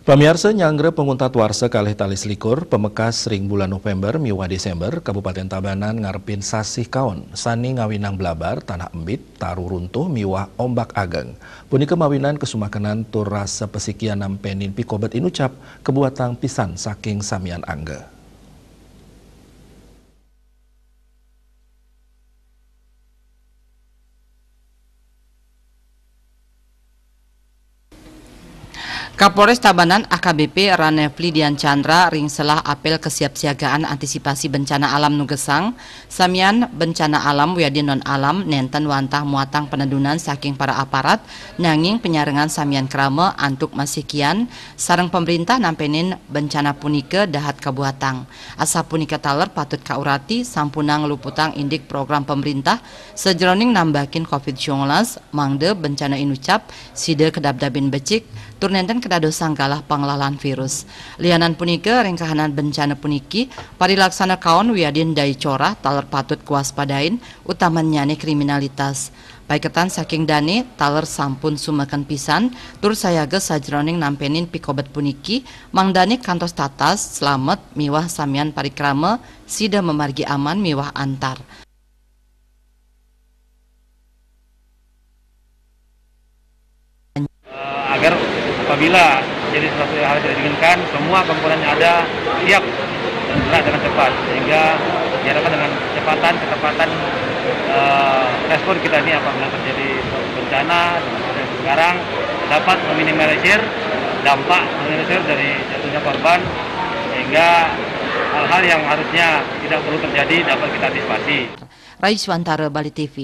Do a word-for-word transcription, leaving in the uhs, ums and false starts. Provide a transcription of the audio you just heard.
Pamiarsa, nyanggra panguntat warsa kalih tali selikur, pamekas ring bulan November miwah Desember, Kabupaten Tabanan ngarepin sasih kaon sané ngawinang blabar, tanah embit, taru runtuh miwah ombak ageng. Punika mawinan kasumakenan tur rasa pasikian nampénin pikobet inucap kabuatang pisan saking samian angga. Kapolres Tabanan A K B P Ranefli Dian Chandra ring selah apel kesiapsiagaan antisipasi bencana alam nu gesang, samian bencana alam wiadin non alam nénten wantah muatang panedunan saking para aparat, nanging panyarengan samian krama antuk masikian sareng pamréntah nampénin bencana punika dahat kabuatang. Asapunika taler patut kaurati sampunang ngluputang indik program pamréntah sajeroning nambakin covid sembilan belas, mangda bencana inucap sida kadabdabin becik tur nénten kadadosang galah panglalan virus. Lianan punika, ring kahanan bencana puniki, parilaksana kaon wiadin daya corah taler patut kawaspadain, utamannyané kriminalitas. Paiketan saking dané taler sampun sumeken pisan tur sayaga sajeroning nampénin pikobet puniki, mangdané kantos tatas, slamet, miwah samian parikrama sida mamargi aman miwah antar. Eh, agar apabila jadi sesuatu hal yang tidak diinginkan, semua komponen yang ada siap dan bergerak dengan cepat, sehingga diharapkan dengan kecepatan, ketepatan, eh, respon kita ini apabila terjadi bencana seperti sekarang dapat meminimalisir dampak, meminimalisir dari jatuhnya korban, sehingga hal-hal yang harusnya tidak perlu terjadi dapat kita antisipasi. Raiswantara, Bali T V.